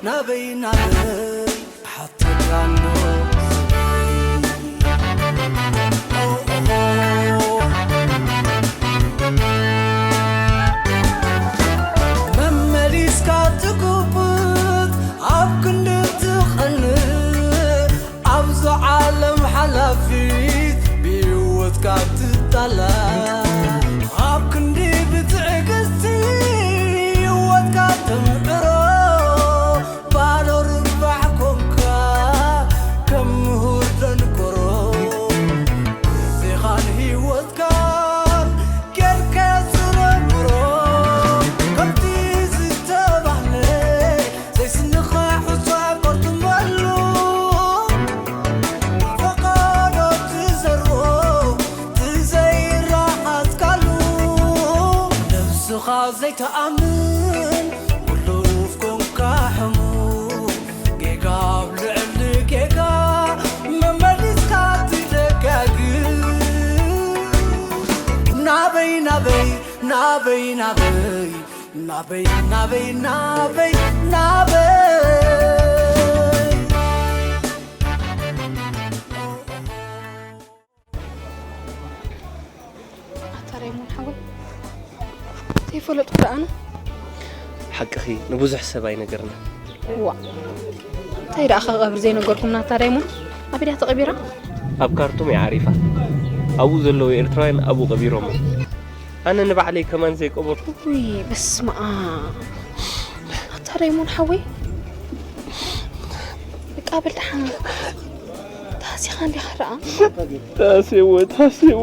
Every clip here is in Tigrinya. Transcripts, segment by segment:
ናበይ ናበይ ሓተካ ኣሎ መመሊስካ ትጉብጥ ኣብ ክንዲ ትቐንእ ኣብዛ ዓለም ሓላፊት ብህይወትካ ትጣላ ኣብ ክንዲ ብትዕግስቲ ህይወትካ ተምዕሮ ባዶ ርባሕ ኮንካ ከም ምሁር ደንቆሮ ግዜኻን ህይወትካን ጌርካ ዝረምሮ ከምቲ ዝተባህለ ዘይስንኻ ሑጻ ቆርጥመሉ ፈቐዶ ትዘርኦ ትዘይረኣትካሉ ነብስኻ ዘይተኣምን ውሉፍ ኮንካ ሕሙ ጌጋ ኣብ ልዕሊ ጌጋ መመሊስካ ትደጋግም ናበይ ናበይ ናበይ ናበይ ናበይ ናበይ ናበይ ናበይ ኣታ ዳይሞን ሓወይ ዘይፈለጥኩ ደኣ ኣነ ሓቅኺ ንብዙሕ ሰብ ኣይነገርና ዋ እንታይ ደኣ ከቐብር ዘይነገርኩም ናታ ዳይሞን ኣበይ ድያ ተቐቢራ ኣብ ካርቱም እያ ዓሪፋ ኣብኡ ዘለዉ ኤርትራውያን ኣብኡ ቀቢሮሞ ኣነ ንባዕለይ ከማን ዘይቀበርኩ ውይ በስመ ኣብ ኣታ ዳይሞን ሓወይ በቃ በል ደሓን ተሃሲኻ እንዲኻ ደኣ ታሴዎ ታሴዎ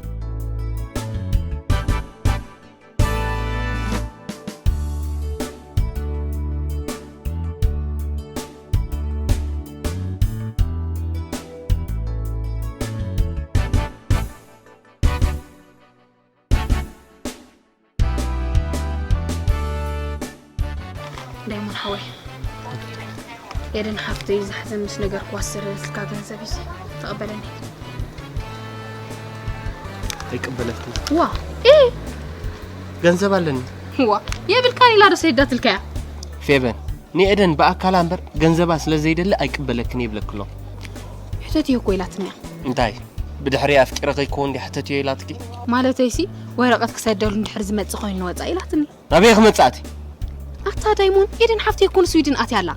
ዳይሞን ሓወይ ኤደን ሓፍተይ ዝሓዘን ምስ ነገርክዋ ዝሰደደትልካ ገንዘብ እዩ ተቐበለኒ ኣይቅበለልክን ዋ እ ገንዘብ ኣለኒ ዋ የብልካን ኢላ ዶ ሰይዳትልካያ ፌበን ንኤደን ብኣካላ እምበር ገንዘባ ስለ ዘይደሊ ኣይቅበለክን ይብለክሎ ሕተት እየ እኮ ኢላትንያ እንታይ ብድሕሪ ኣፍቂረ ከይከውን እንዲ ሕተት እዮ ኢላትኪ ማለተይሲ ወረቐት ክሰደሉ እንድሕር ዝመጽእ ኮይኑ ንወጻእ ኢላትኒ ናበይ ክመጻእቲ ኣታ ዳይሞን ኤደን ሓፍተይ እኮ ንስዊድን ኣትያ ኣላ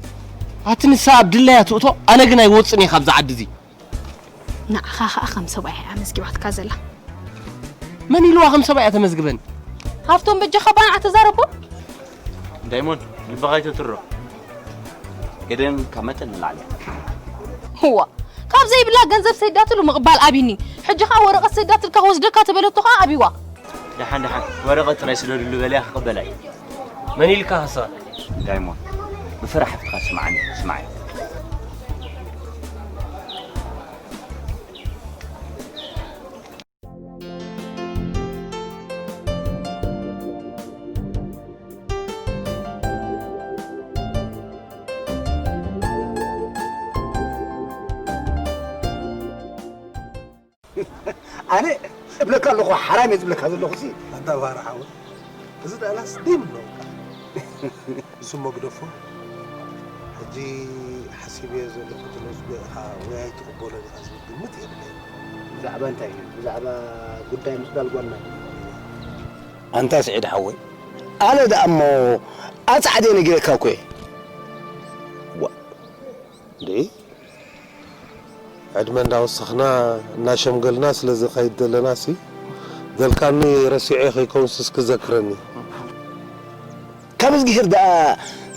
ኣቲ ንሳ ኣብ ድላያ ትእቶ ኣነ ግን ኣይወፅን እየ ካብዚ ዓዲ እዚ ንዓኻ ኸኣ ከም ሰብኣይ እያ ኣመዝጊባትካ ዘላ መን ኢልዋ ከም ሰብኣይ እያ ተመዝግበኒ ሃፍቶም በጃኻ ባንዓ ተዛረቦ ዳይሞን ልብኻ ኣይተትሮ ኤደን ካብ መጠን ንላዕሊ እዋ ካብ ዘይብላ ገንዘብ ሰይዳትሉ ምቕባል ኣቢኒ ሕጂ ኸኣ ወረቐት ሰይዳትልካ ክወስደካ ተበለቶ ኸኣ ኣቢዋ ደሓን ደሓን ወረቐት ጥራይ ስደድሉ በልያ ክቕበላ እዩ መን ኢልካ ሃሳ ዳይሞን ብፍራሕ ፍትኻ ስምዓኒ ስምዓይ ኣነ እብለካ ኣለኹ ሓራም እየ ዝብለካ ዘለኹ ሲ ኣንታ ባህሪ ሓወይ እዚ ዳላስ ደይምኖ እሱ መግደፎ ሕጂ ሓሲበዮ ዘለኹ ትነስዶ ኢኻ ወይ ኣይትቕበሎን ኢኻ ዝብል ግምት የብለይ ብዛዕባ እንታይ እዩ ብዛዕባ ጉዳይ ምቕዳል ጓልና ኣንታ ስዒድ ሓወይ ኣነ ደኣ እሞ ኣጻዕደ ነጊረካ እኮ እየ እንዴ ዕድመ እንዳወሰኽና እናሸምገልና ስለ ዝኸይድ ዘለና ሲ ዘልካኒ ረሲዖ ከይከውንስ እስኪ ዘክረኒ ካብ እዝግሄር ደኣ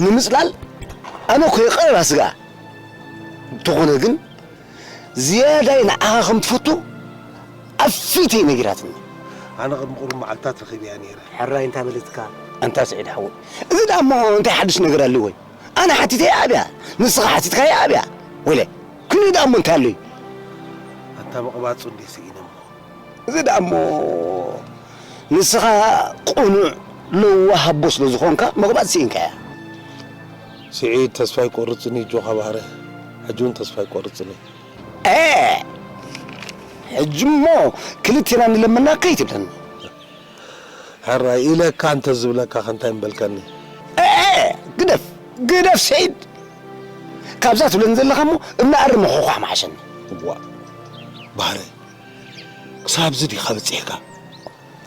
ንምጽላል ኣነ እኮ የቐረባ ስጋ እንተኾነ ግን ዝያዳይ ንዓኻ ከም ትፈቱ ኣብ ፊተይ ነጊራትኒ ኣነ ቅድሚ ቁሩብ መዓልትታት ረኺበያ ነይረ ሕራይ እንታ በለትካ ኣንታ ስዒድ ሓወይ እዚ ደኣ እሞ እንታይ ሓድሽ ነገር ኣለዎ ኣነ ሓቲተያ ኣብያ ንስኻ ሓቲትካያ ኣብያ ወለ ኩሉ ደኣ እሞ እንታይ ኣሎ እዩ ኣታ ምቕባጹ እንዴ ስኢነ እሞ እዚ ደኣ እሞ ንስኻ ቁኑዕ ለዋህ ኣቦ ስለ ዝኾንካ ምቕባጽ ስኢንካያ ስዒድ ተስፋ ኣይቆርጽን እዩ ኣጆኻ ባህረ ሕጂ እውን ተስፋ ኣይቆርጽን እዩ እ ሕጂ እሞ ክልቴና ንለመና ከይትብለኒ ሕራይ ኢለካ እንተዝብለካ ከ እንታይ ምበልካኒ? እእ ግደፍ ግደፍ ስዒድ ካብዛ ትብለኒ ዘለኻ እሞ እናኣረመ ኾዃሕ መሓሸኒ። እዋ፣ ባህረ፣ ክሳብ እዚ ዲኻ በጺሕካ?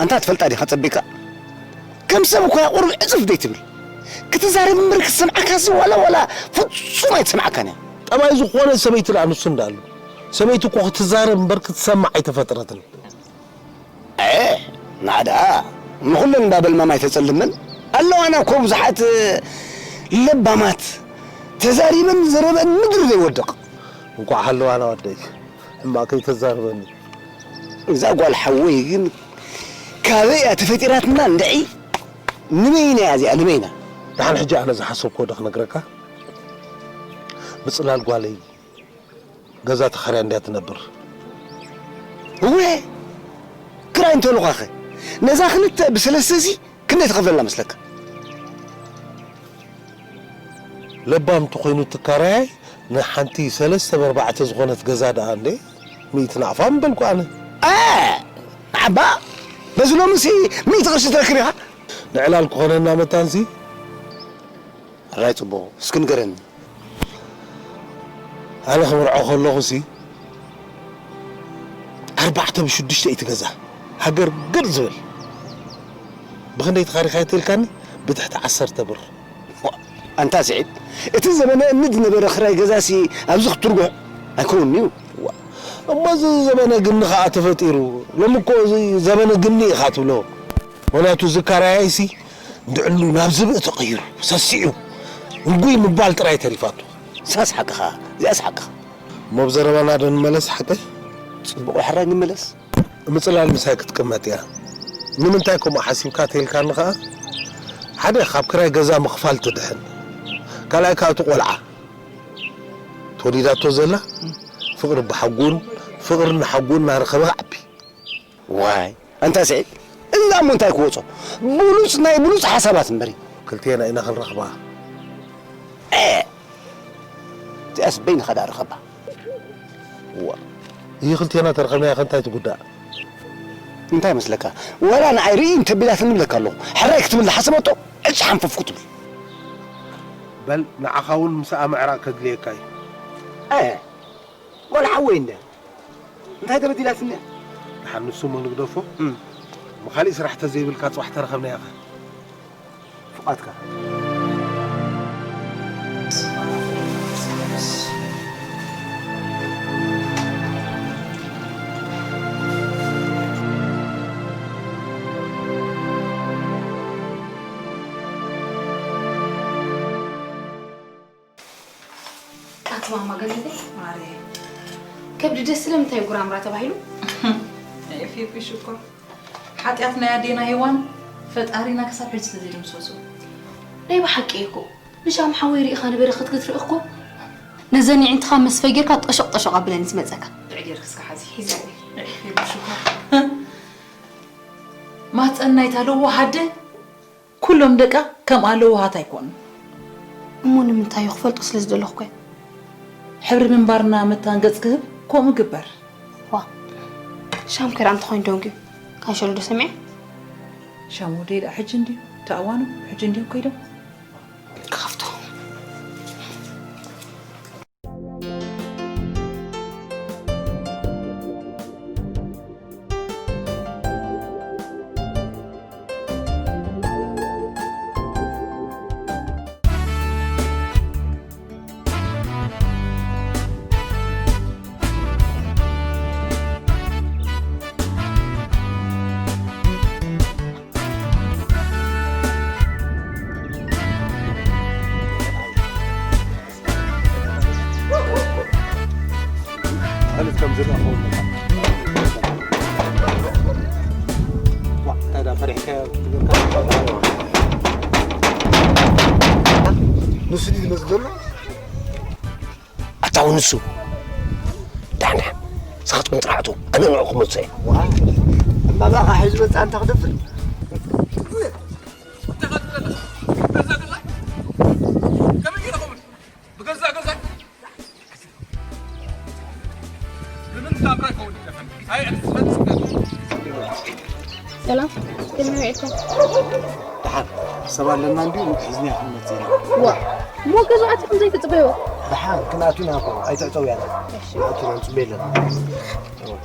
ኣንታ ትፈልጣ ዲኻ ጸቢካ? ከም ሰብ እኮ እያ ቁሩብ ዕጽፍ ደይትብል። ክትዛረብ እምበር ክትሰምዓካሲ ዋላ ዋላ ፍጹም ኣይትሰምዓካን እያ። ጠባይ ዝኾነ ሰበይቲ ደኣ ንሱ እንዳኣሉ። ሰበይቲ እኮ ክትዛረብ እምበር ክትሰምዕ ኣይተፈጥረትን። እ፣ ናዕዳ ንኹለን እምባ በልማም ኣይተጸልመን። ኣለዋና እኮ ብዙሓት ለባማት ተዛሪበን ዘረበን ምድሪ ዘይወድቕ። እንኳዕ ሃለዋና ወደይ፣ ሕማቕ ከይተዛርበኒ። እዛ ጓል ሓወይ ግን ካበይ እያ ተፈጢራትና እንድዒ? ንበይና እያ እዚኣ፣ ንበይና። ደሓን ሕጂ ኣነ ዝሓሰብክዎ ዶ ክነግረካ? ምጽላል ጓለይ ገዛ ተኻርያ እንድያ ትነብር። እወ፣ ክራይ እንተልኳኸ ነዛ ክልተ ብሰለስተ እዚ ክንደይ ትኸፍለላ መስለካ? ለባም እንተኾይኑ ትካራያይ ንሓንቲ ሰለስተ ብኣርባዕተ ዝኾነት ገዛ ደኣ እንዴ ሚእቲ ናቕፋ ምበልኩ ኣነ። እ፣ ዓባ፣ በዚ ሎምሲ ሚእቲ ቅርሺ ትረክብ ኢኻ። ንዕላል ክኾነና መታንሲ። ሕራይ ጽቡቕ፣ እስኪ ንገረኒ። ኣነ ክምርዖ ከለኹሲ ኣርባዕተ ብሽዱሽተ እዩ እቲ ገዛ። ሃገር ግር ዝብል። ብኽንደይ ተኻሪኻ እያ ተልካኒ? ብትሕቲ ዓሰርተ ብር። ዋ፣ ኣንታ ስዒድ፣ እቲ ዘበነ እኒ ዝነበረ ክራይ ገዛሲ ኣብዚ ክትትርጉሕ ኣይከውንን'ዩ። ዋ፣ እሞ እዚ ዘበነ ግኒ ኸኣ ተፈጢሩ። ሎሚ እኮ እዚ ዘበነ ግኒ ኢኻ ትብሎ። ምኽንያቱ እዚ ካራያይሲ እንድዕሉ ናብ ዝብኢ ተቐይሩ፣ ሰሲዑ፣ እንጉይ ምባል ጥራይ ተሪፋቶ። ንሳስ ሓቅኻ፣ እዚኣስ ሓቅኻ። እሞ ኣብ ዘረባና ዶ ንመለስ ሓቀይ? ጽቡቕ ሕራይ ንመለስ። ምጽላል ምሳይ ክትቅመጥ እያ። ንምንታይ ከምኡ ሓሲብካ ተይልካኒ ኸኣ፣ ሓደ ካብ ክራይ ገዛ ምኽፋል ትድሕን። ካልኣይ ከኣ እቲ ቆልዓ ተወሊዳቶ ዘላ ፍቕሪ ብሓጎን ፍቕሪ ንሓጎን እናረኸበ ክዓቢ። ዋይ፣ ኣንታ ስዒድ፣ እዛ እሞ እንታይ ክወጾ? ብሉጽ ናይ ብሉጽ ሓሳባት እምበሪ። ክልቴና ኢና ክንረኽባ። እ፣ እዚኣስ በይንኻ ደኣ ርኸባ። ዋ፣ ይህ ክልቴና ተረኸብናያ ከ እንታይ ትጉዳእ? እንታይ መስለካ? ወላ ንዓይ ርኢ እንተቢላትኒ እብለካ ኣለኹ። ሕራይ ክትብል ዝሓሰበቶ ዕጭ ሓንፈፍ ክትብል። በል፣ ንዓኻ እውን ምስኣ ምዕራቕ ከድልየካ እዩ። ኣየ፣ ጓል ሓወይ እንደ እንታይ ተበዲላትኒ? ደሓን ንሱ እሞ ንግደፎ። እም። እሞ ካሊእ ስራሕ ተዘይብልካ ጽባሕ ተረኸብናያ ኸ? ፍቓድካ። ኣቲ ማማ ገነተይ ማርየ፣ ከብዲ ደስ ስለምንታይ ጉራምራ ተባሂሉ? ኤፊ ሽኮር፣ ሓጢኣት ናይ ኣዴና ሄዋን ፈጣሪና ክሳብ ሕጂ ተዘይደምሰሶ። ናይ ብሓቂ እኮ ንሻም ሓወይ ርኢኻ ንበረኸት ክትርኢ እኮ ነዘን የዒንትኻ መስፈ ጌርካ ጠሾቕ ጠሾቕ ኣብለኒ ዝመጸካ። ብዕጌር ክስካ ሓዚ ሒዘኒ። ኤፊ ሽኮር። ማህፀን ናይታ ለዋህ ኣደ ኩሎም ደቃ ከምኣ ለዋሃት ኣይኮኑን። እሞ ንምንታይ እዩ ክፈልጦ ስለ ዝደለኹ እኮ። ሕብሪ ምንባርና መታን ገጽ ክህብ ከምኡ ግበር። ዋ፣ ሻም ከይራ እንተኾይኑ ደንጉዩ። ካንሸሎ ዶ ሰሚዐ? ሻም ወደይ ደኣ ሕጂ እንድዩ፣ ተኣዋኑ ሕጂ እንድዮም ከይዶም። ክኸፍቶ። ማለት ከም ዝረኸቡ ዋ፣ ታዲያ ፈሪሕካዮ ትብለካ? ንሱ ድዩ ዝመጽእ ዘሎ? ኣታ እውን ንሱ። ዳሕና፣ ስኻትኩም ጥራሕ ኣትዉ፣ ኣነ ንዕኹም መጽእ እየ። ዋ፣ እማ ባኻ ሒዙ መጽእ ኣንታ ክደፍር። ብገዛእ ገዛይ? ብምን ታምራ ይኸውን ይከፈል? ኣይ፣ ኣትፈጽም። ሰላም፣ ከመይ ውዒልኩም? ደሓን፣ ሰብ ኣለና እንድዩ፣ ሒዝና ክንመጽእ ኢና። ዋ፣ እሞ ገዛእቲ ከም ዘይትጽበዮ። ደሓን፣ ክንኣቱ ኢና እኮ፣ ኣይትዕጸው ያለ። እሺ። ክንኣቱ ኢና፣ ንጽበዮ ኣለና።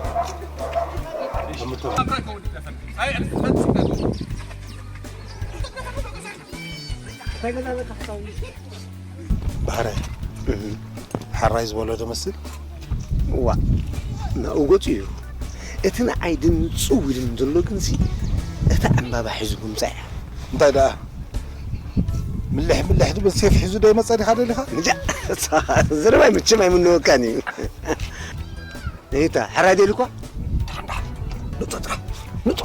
ባህረ፣ ሓራይ ዝበሎ ዶ መስል? ዋ፣ ናኡ ገጹ እዩ። እቲ ንዓይ ድንጽው ኢሉኒ ዘሎ ግንሲ፣ እታ ዕምባባ ሒዙ ምምጻእ እያ። እንታይ ደኣ? ምልሕ ምልሕ ድብል ሴፍ ሒዙ ዶ ይመጸ ዲኻ ደሊኻ? እንጃ፣ ዘረባይ መቸም ኣይምነወካን እዩ። እታ፣ ሕራይ ደሊኳ? ንጦ ጥራሕ፣ ንጦ።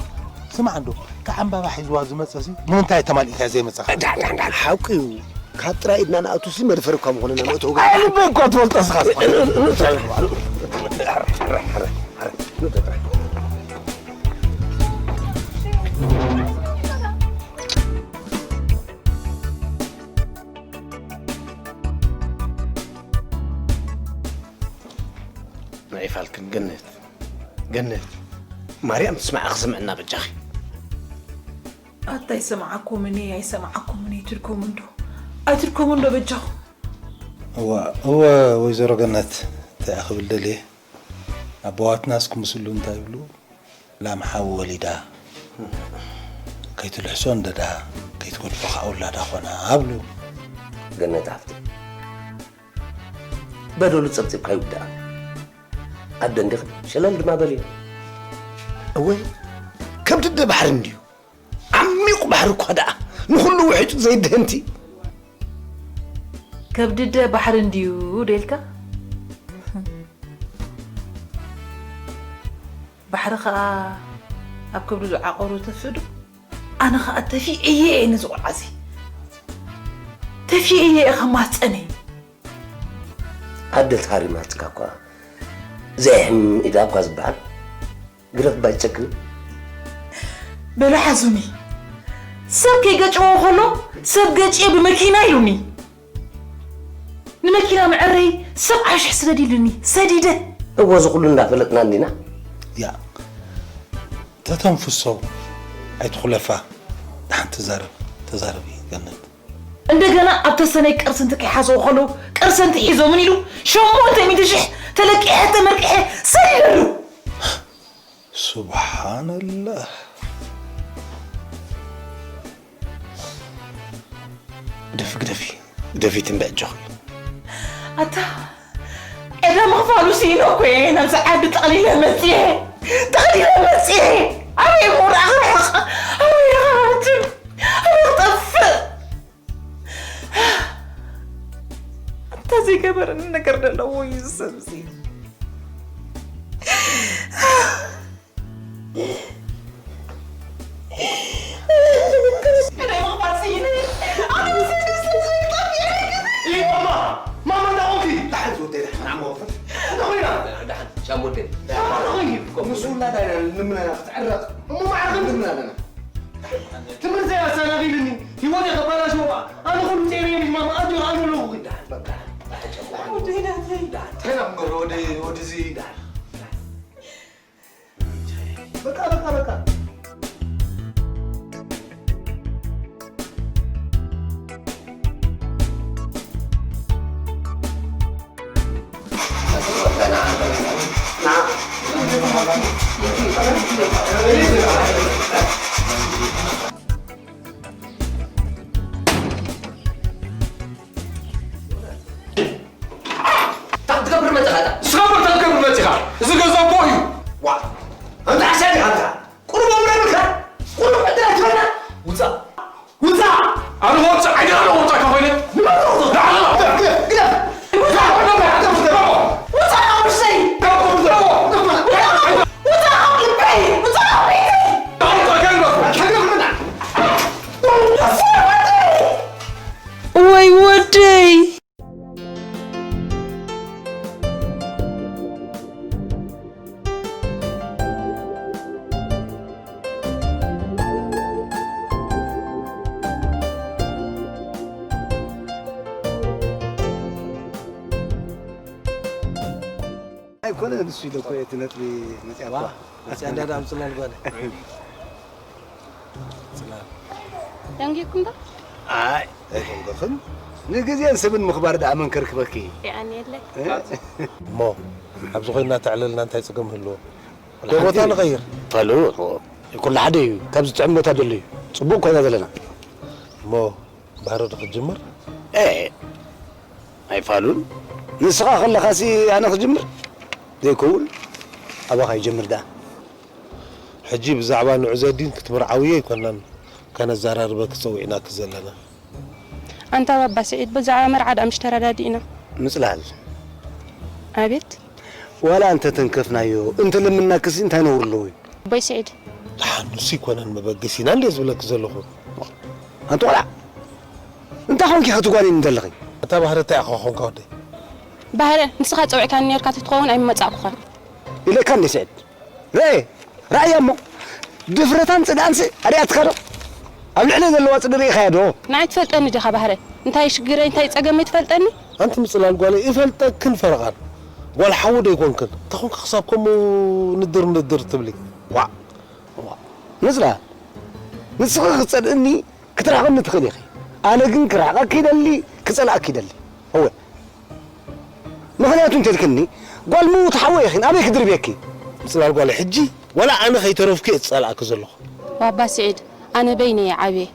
ስማዕ እንዶ፣ ካብ ዕምባባ ሒዝዋ ዝመጸ ሲ፣ ንምንታይ ተማሊእካ ዘይመጸኻ? ዳ፣ ዳ፣ ዳ፣ ሓቁ እዩ። ካብ ጥራይ ኢድና ንኣቱ ሲ፣ መድፈር እኳ ምኾነና መእተዊ ገዛ። ኣይ፣ ልበይ እኳ ትፈልጦ ስኻ። ንጦ ጥራሕ። ንዒፋልክን ገነት፣ ገነት፣ ማርያም ትስማዕ ክስምዕና በጃኺ። ኣታ ኣይሰማዓኩምን እየ፣ ኣይሰማዓኩምን እየ፣ ትድከሙ እንዶ፣ ኣይትድከሙ እንዶ በጃኹም። እወ፣ እወ፣ ወይዘሮ ገነት፣ እንታይ እየ ክብል ደልየ? ኣቦዋትናስ ክምስሉ እንታይ ይብሉ? ላም ሓዊ ወሊዳ፣ ከይትልሕሶ እንደዳ፣ ከይትገድፎ ከዓ ውላዳ ኾና፣ ኣብሉ። ገነት ሓፍቲ፣ በደሉ ጸብጺብካ ይውዳእ። ኣደ እንዲኺ ሸለል ድማ በልዮ። እወ፣ ከብዲ ኣደ ባሕሪ እንድዩ። ዓሚቑ ባሕሪ እኳ ደኣ፣ ንኹሉ ውሒጡ ዘይድህንቲ። ከብዲ ኣደ ባሕሪ እንድዩ ዶ ኢልካ? ባሕሪ ኸኣ ኣብ ከብዱ ዝዓቖሩ ተፍእ ዶ? ኣነ ኸኣ ተፊዐዮ እየ ነዚ ቖልዓ እዚ። ተፊዐዮ እየ ከማጸነ። ኣደ ተሃሪማትካ እኳ ዘይሕም ኢዳ እኳ ዝበሃል ግደፍ ባይጨክን። በሉ ሓዙኒ። ሰብ ከይገጭዎ ከሎ ሰብ ገጭየ ብመኪና ኢሉኒ። ንመኪና መዐረይ ሰብዓ ሽሕ ስደድ ኢሉኒ። ሰዲደ። እወ፣ እዚ ኩሉ እንዳፈለጥና እንዲና። ያ፣ ተተንፍሶ ኣይትኹለፋ። ደሓን ተዛረብ፣ ተዛረቢ ገነት። እንደገና ኣብ ተሰነይ ቅርሲ እንትከይሓዝዎ ከለዉ፣ ቅርሲ እንትሒዞምን ኢሉ ሸሞንተ ሚእቲ ሽሕ ተለቂሐ ተመርቂሐ ሰዲደሉ። ሱብሓነላህ። ግደፊ፣ ግደፊ፣ ግደፊ ትንበ ኣጆኺ። ኣታ፣ ዕዳ ምኽፋሉ ስኢነ እኮ እየ ናብዚ ዓዲ ጠቕሊለ መጺኤ። ጠቕሊለ መጺኤ። ኣበይ እሞ ደኣ ክርሕቕ? ኣበይ ደኣ ክሃድም? ኣበይ ክጠፍእ? ኣንታ ዘይገበረኒ ነገር ደለዎ እዩ እዚ ሰብ እዚ። ንሱ ውላዳ ኢና ንምነና ክትዕረቕ እሞ ማዕረ ክንድምና ኣለና። ትምህርተይ ኣሰናኺሉኒ፣ ህይወተይ ከባላሽዎ፣ ኣነ ኩሉ ጸይረ፣ ማማ ኣጆኺ ኣነ ኣለኹኺ። ወደይ ናተይ። እንታይ ኢና ክንገብሮ ወዲ፣ ወዲ እዚ? በቃ፣ በቃ፣ በቃ። እንታይ ክትገብር መጺኻ? ንስኻ እሞ እንታይ ክትገብር መጺኻ? እዚ ገዛ ኣቦ እዩ። ዋ፣ ኣንታ ዓሻ ዲኻ ኣንታ? ቁሩብ ኣእምሮ የብልካ? ቁሩብ ዕድል ኣይትበና? ውጻእ። ውጻእ! ኣነ ክወጽእ ዓይኒ ኣነ ክወጽእ ኮይነ? ንመን ክወጽእ? ንዓኻ! ግደፍ! ግደፍ! ግደፍ! ውጻእ! ውጻእ ካብ ውሽጠይ! ውጻእ ካብ ልበይ! ውጻእ ካብ ቤተይ! ውጻእ ወደይ! ወይ ወደይ! ኣይኮነ ንሱ ኢለ እኮ እየ እቲ ነጥቢ መፅያ እኳ። ዋ፣ መፅያ እንዳዳ ኣምፅላ ንጓለ። ፅላል። ደንጊኩም ዶ? ኣይ፣ ኣይደንገኽን። ንግዜን ሰብን ምኽባር ደኣ መን ከርክበኪ? የቐንየለይ። እ? እሞ ኣብዚ ኮይና ተዕለልና እንታይ ጸገም ህልዎ? ወላ ዶ ቦታ ሓንቲ ንቐይር? ፋሉ፣ ኩሉ ሓደ እዩ። ካብ ዝጥዕም ቦታ ደሎ እዩ። ጽቡቕ ኮይና ዘለና። እሞ ባህረ ዶ ክትጅምር? ኤ፣ ኣይፋሉን። ንስኻ ከለኻሲ ኣነ ክጅምር? ዘይከውን ኣባኻ ይጀምር ደኣ። ሕጂ ብዛዕባ ንዑዘዲን ክትምርዓውዮ ኣይኮናን ከነዘራርበኪ ጸዊዕናኪ ዘለና። ኣንታ ባባ ስዒድ፣ ብዛዕባ መርዓ ደኣ ምሽ ተረዳዲእና። ምጽላል። ኣቤት። ዋላ እንተ ተንከፍናዮ፣ እንተ ለምናክሲ እንታይ ነውሪ ኣለዎ እዩ? ኣቦይ ስዒድ። ደሓን ንሱ ይኮነን መበገሲና እንድየ ዝብለኪ ዘለኹ። ኣንታ ቆልዓ፣ እንታይ ኾንኪ ኢኺ ትጓንኒ ዘለኺ? ኣንታ ባህረ እንታይ ኢኻ ኾንካ ወደይ? ባህረ፣ ንስኻ ጸዊዕካኒ ኔርካ ተትኸውን ኣይምመጻእኩኻን። ኢለካ እንደ ስዒድ። ርኤ፣ ርኣያ እሞ። ድፍረታን ጽድኣንሲ ኣርኣያትካ ዶ? ኣብ ልዕለይ ዘለዋ ጽድሪ ርኢኻያ ዶ? ንዓይ ትፈልጠኒ ዲኻ ባህረ? እንታይ ሽግረይ፣ እንታይ ጸገመይ ትፈልጠኒ? ኣንቲ ምጽላል ጓለይ፣ እፈልጠክን ፈረቓን። ጓል ሓዉ ዶ ኣይኮንክን? እንታይ ኾንካ ክሳብ ከምኡ ንድር ንድር ትብሊ? ዋእ! ዋእ! ምጽላል፣ ንስኺ ክትጸልእኒ ክትርሕቕኒ ትኽእሊ ኢኺ። ኣነ ግን ክርሕቐኪ ይደሊ፣ ክጸልኣኪ ይደሊ። እወ። ምኽንያቱ እንተልክኒ፣ ጓል ምዉት ሓወይ ኢኺ፣ ኣበይ ክድርብየኪ? ምጽላል ጓለይ፣ ሕጂ ዋላ ኣነ ከይተረፍኩ እየ ዝጸልኣኪ ዘለኹ። ባባ ስዒድ፣ ኣነ በይነይ እየ ዓብየ፣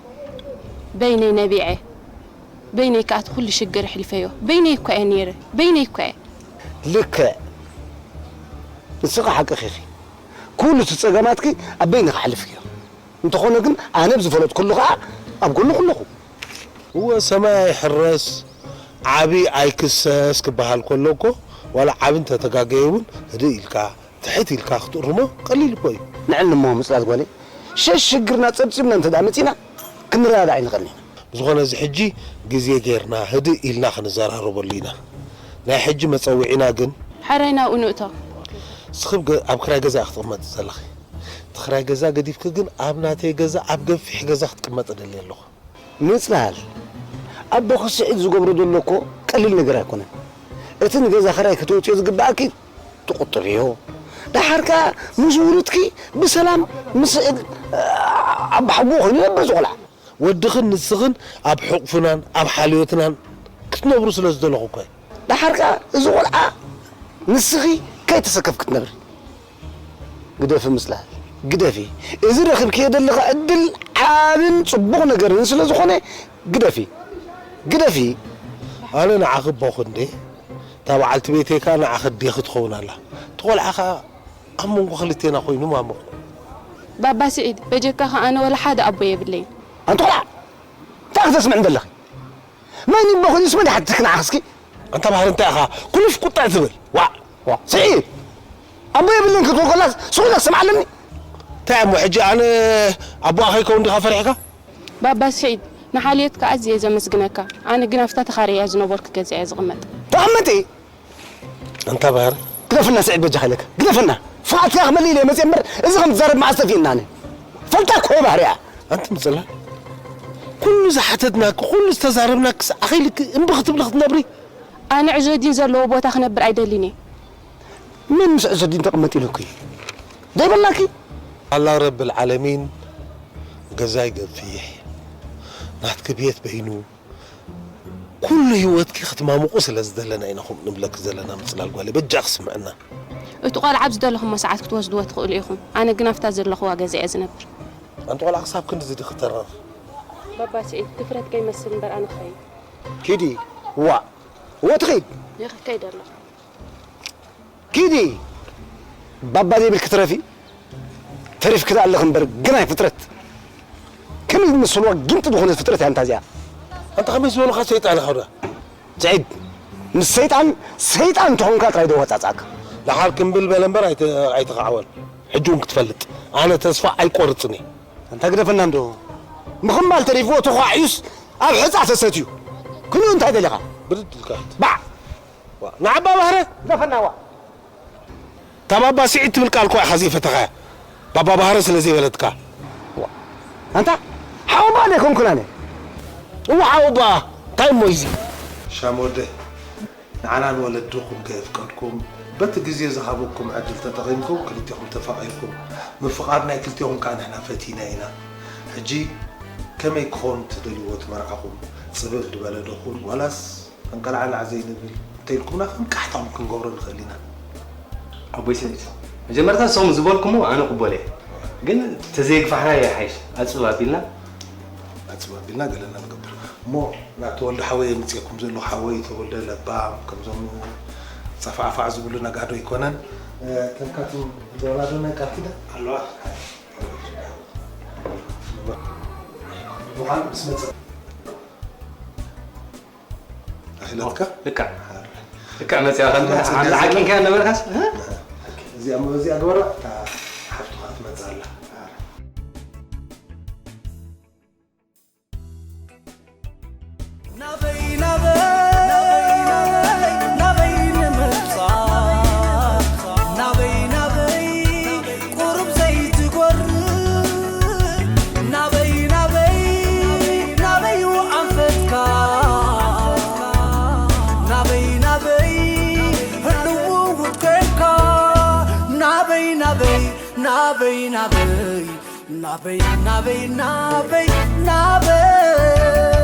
በይነይ ነቢዐ፣ በይነይ ከኣ እቲ ኩሉ ሽግር ኣሕሊፈዮ። በይነይ እኳ እየ ነይረ፣ በይነይ እኳ እየ። ልክዕ። ንስኺ ሓቅኺ ኢኺ። ኩሉ እቲ ጸገማትኪ ኣብ በይንኺ ኣሕሊፍክዮ። እንተኾነ ግን ኣነ ብዝፈለጥኩሉ ኸኣ ኣብ ጎንኹ ኣለኹ። እወ፣ ሰማይ ኣይሕረስ፣ ዓቢ ኣይክሰስ ክበሃል ከሎ እኮ፣ ዋላ ዓቢ እንተተጋገየ እውን ህድእ ኢልካ፣ ትሕት ኢልካ ክትእርሞ ቀሊል እኮ እዩ። ንዕልሞ ምጽላል ጓለይ፣ ሸሽ ሽግርና ጸብጺብና እንተ ደኣ መጺና፣ ክንረዳዳእ ኣይንኽእልን ኢና። ብዝኾነ እዚ ሕጂ ግዜ ጌርና፣ ህድእ ኢልና ክንዘራረበሉ ኢና። ናይ ሕጂ መጸውዒና ግን፣ ሕራይ ናብኡ ንእቶ። ንስኺ ኣብ ገ-፣ ኣብ ክራይ ገዛ ክትቕመጢ ዘለኺ። እቲ ክራይ ገዛ ገዲፍኪ ግን ኣብ ናተይ ገዛ፣ ኣብ ገፊሕ ገዛ ክትቅመጢ እደሊ ኣለኹ። ምጽላል፣ ኣቦኺ ስዒድ ዝገብሮ ዘሎ እኮ ቀሊል ነገር ኣይኮነን። እቲ ንገዛ ክራይ ከተውጽዮ ዝግብኣኪ ትቑጥብዮ። ደሓር ከኣ ምስ ውሉድኪ ብሰላም ምስ ስዒድ፣ እ፣ ኣቦ ሓጎ ኮይኑ ይነብር እዚ ቆልዓ። ወድኽን ንስኽን ኣብ ሕቑፍናን ኣብ ሓልዮትናን ክትነብሩ ስለ ዝደለኹ እኮ እየ። ደሓር ከኣ እዚ ቆልዓ ንስኺ ከይተሰከፍኪ ክትነብሪ። ግደፊ ምጽላል፣ ግደፊ። እዚ ረኺብክዮ ዘለኺ ዕድል ዓብን ጽቡቕ ነገርን ስለ ዝኾነ ግደፊ፣ ግደፊ። ኣነ ንዓኺ ኣቦኺ እንዴ፣ እታ በዓልቲ ቤተይ ከኣ ንዓኺ ኣዴኺ ትኸውን ኣላ። እቲ ቆልዓ ከኣ ኣብ መንጎ ክልቴና ኮይኑ ማሞ። ባባ ስዒድ፣ በጀካኻ ኣነ ወላ ሓደ ኣቦ የብለይን። ኣንቲ ቆልዓ፣ እንታይ ክትሰምዕኒ ዘለኺ? መን ይቦ ኮይኑስ መን ይሓትትክ ንዓኽስኪ? ኣንታ ባህሪ እንታይ ኢኻ ኩልፍ ቁጥዕ ትብል? ዋእ! ዋእ! ስዒድ! ኣቦ የብልን ክትብል ከላስ ስቑኢላ ትሰምዓ ኣለኒ? እንታይ እሞ ሕጂ ኣነ ኣቦኣ ከይከውን ዲኻ ፈሪሕካ? ባባ ስዒድ፣ ንሓልዮትካ ኣዝየ ዘመስግነካ። ኣነ ግን ኣብታ ተኻርያ ዝነበርኩ ገዛ እየ ዝቕመጥ። ተቐመጢ! ኣንታ ባህሪ። ግደፍና ስዒድ በጃኻ ኢለካ። ግደፈና! ፍቓድካ ክመልእ ኢለ መፅየ እምበር እዚ ከም ትዛረብ መዓስ ጠፊእና ኣነ? ፈልጣ እኮ እየ ባህሪኣ። ኣንቲ ምፅላል። ኩሉ ዝሓተትናኪ፣ ኩሉ ዝተዛረብናኪ ኣኺልኪ እምቢ ክትብሊ ክትነብሪ? ኣነ ዕዞዲን ዘለዎ ቦታ ክነብር ኣይደልን እየ። መን ምስ ዕዞዲን ተቐመጥ ኢሉኪ? ዘይበላኪ? ኣላ ረብል ዓለሚን ገዛይ ገፊሕ ናትኪ ቤት በይኑ ኩሉ ህይወትኪ ክትማምቑ ስለ ዝደለና ኢና ከምኡ ንብለኪ ዘለና ምፅላል ጓለይ። በጃኺ ስምዕና። እቲ ቆልዓ ኣብ ዝደለኹሞ ሰዓት ክትወስድዎ ትኽእሉ ኢኹም። ኣነ ግን ኣብታ ዘለኹዋ ገዛ እየ ዝነብር። ኣንቲ ቆልዓ ክሳብ ክንድዚ ዲኺ ተራር? ባባ ስዒድ፣ ድፍረት ከይመስል እምበር ኣነ ክኸይድ። ኪዲ፣ ዋእ፣ እወ ትኺድ። ይኸ-፣ ከይደ ኣለኹ። ኪዲ፣ ባባ ዘይብልኪ ትረፊ። ተሪፍኪ ደኣ ኣለኺ እምበር ግናይ ፍጥረት። ከመይ ዝመሰልዋ ጊንጢ ዝኾነት ፍጥረት እያ እንታ እዚኣ። ኣንታ ከመይ ዝበሉኻ ሰይጣን ኢኻ ዶ? ስዒድ፣ ምስ ሰይጣን፣ ሰይጣን እንተኾንካ ጥራይ ዶ ዋጻጻእካ? ደሓር ክምብል በለ እምበር ኣይተ-፣ ኣይተኻዕወን። ሕጂ እውን ክትፈልጥ፣ ኣነ ተስፋ ኣይቆርጽን እየ። ኣንታ ግደፈና እንዶ። ምኽማል ተሪፍዎ ተዃዕዩስ ኣብ ሕጻ ተሰትዩ። ክንኡ እንታይ ደሊኻ? ብድድ ኢልካ። ባዕ! ዋ፣ ንዓባ ባህረ? ግደፈና ዋ። እታ ባባ ስዒድ ትብል ቃል እኮ ኢኻ ዘይፈተኻያ። ባባ ባህረ ስለ ዘይበለትካ። ዋ። ኣንታ ሓወባ ዶ ኣይኮንኩን ኣነ? እወ ሓወባ፣ እንታይ እሞ እዩ እዚ? ሻም ወደ፣ ንዓና ንወለድኹም ከየፍቀድኩም፣ በቲ ግዜ ዝሃበኩም ዕድል ተጠቒምኩም ክልቴኹም ተፋቒርኩም፣ ምፍቓር ናይ ክልቴኹም ከኣ ንሕና ፈቲና ኢና። ሕጂ ከመይ ክኸውን ትደልይዎ እቲ መርዓኹም? ጽብብ ዝበለ ዶ ኩን ዋላስ ፈንቀልዓላዕ ዘይንብል እንተኢልኩምና ከም ቃሕታም ክንገብሮ ንኽእል ኢና። ኣቦይ ሰይድ፣ መጀመርታ እሶም ዝበልኩሞ ኣነ ቅበሎ እየ፣ ግን ተዘየግፋሕና ይሓይሽ። ኣጽብብ ኣቢልና ኣጽብብ ኣቢልና ገለና ንገብር እሞ ናብ ተወልደ ሓወይ የምጽኤኩም ዘለኹ። ሓወይ ተወልደ ለባም ከምዞም ጸፋዕፋዕ ዝብሉ ነጋዶ ኣይኮነን። ተንካቱም ዶላዶ ናይ ቃል ኪዳን ኣለዋ። ምዃን ምስ መጸ ኣኺላትካ ልክዕ ልክዕ መጽያ ከም ዓቂንካ ነበርካስ እዚኣ እዚኣ ግበራ። እታ ሓፍትኻ ትመጽእ ኣላ። ናበይ ናበይ ናበይ ንምብጻሕ ናበይ ናበይ ቁሩብ ዘይትጎርእ ናበይ ናበይ ናበይ ኣንፈትካ ናበይ ናበይ ህልው ውድ ኮይንካ ናበይ ናበይ ናበይ ናበይ ናበይ ናበይ ናበይ ናበይ